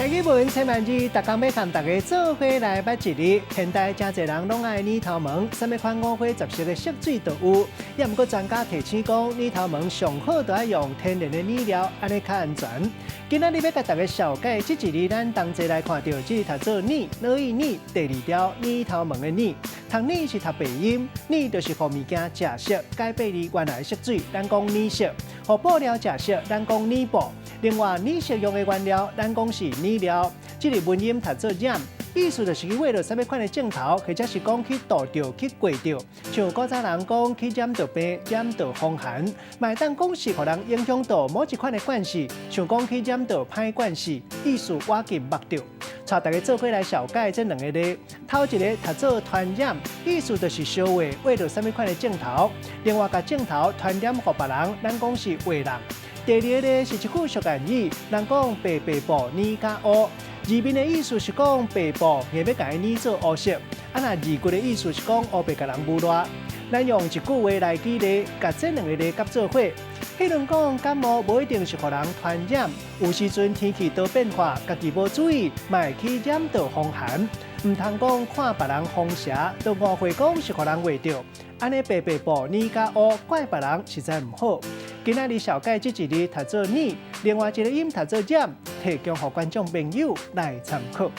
台語文千萬字，逐工欲共大家做伙來捌一字。現代誠濟人攏愛染頭毛，啥物款五花十色的色水都有。也毋過專家提醒講，染頭毛上好都愛用天然的染料，按呢較安全。今仔日欲共大家紹介這一字，咱同齊來看著，這個讀做染，哪伊染，第二條染頭毛的染。讀染是讀白音，染就是予物件食色，改變伊原來的色水，咱講染色；予布料食色，咱講染布。另外，染色用的原料，咱講是染料。這個文音讀做染，意思就是去畫著啥物款的症頭，或者是講去度著、去過著。像古早人講去染著病、染著風寒，嘛會當講是予人影響到某一款的慣勢，像講去染著歹慣勢，意思倚近目著。帶大家做伙來紹介這兩個字，頭一个讀做傳染，意思就是燒畫畫著啥物款的症頭。另外，共症頭傳染予別人，咱講是畫人。第二个呢是一句俗諺語，人講白白布染甲烏，字面的意思是講白布硬欲共伊染做烏色，啊若字骨的意思是講烏白共人誣賴。咱用一句話來舉例，共這兩个字夾做伙。彼如講感冒無一定是予人傳染，有時陣天氣多變化，家己無注意，嘛會去染著風寒。毋通講看別人風邪，都誤會講是予人畫著。按呢白白布染甲烏，怪別人實在毋好。今仔日紹介這一字讀做染，另外一个音讀做染，提供予觀眾朋友來參考。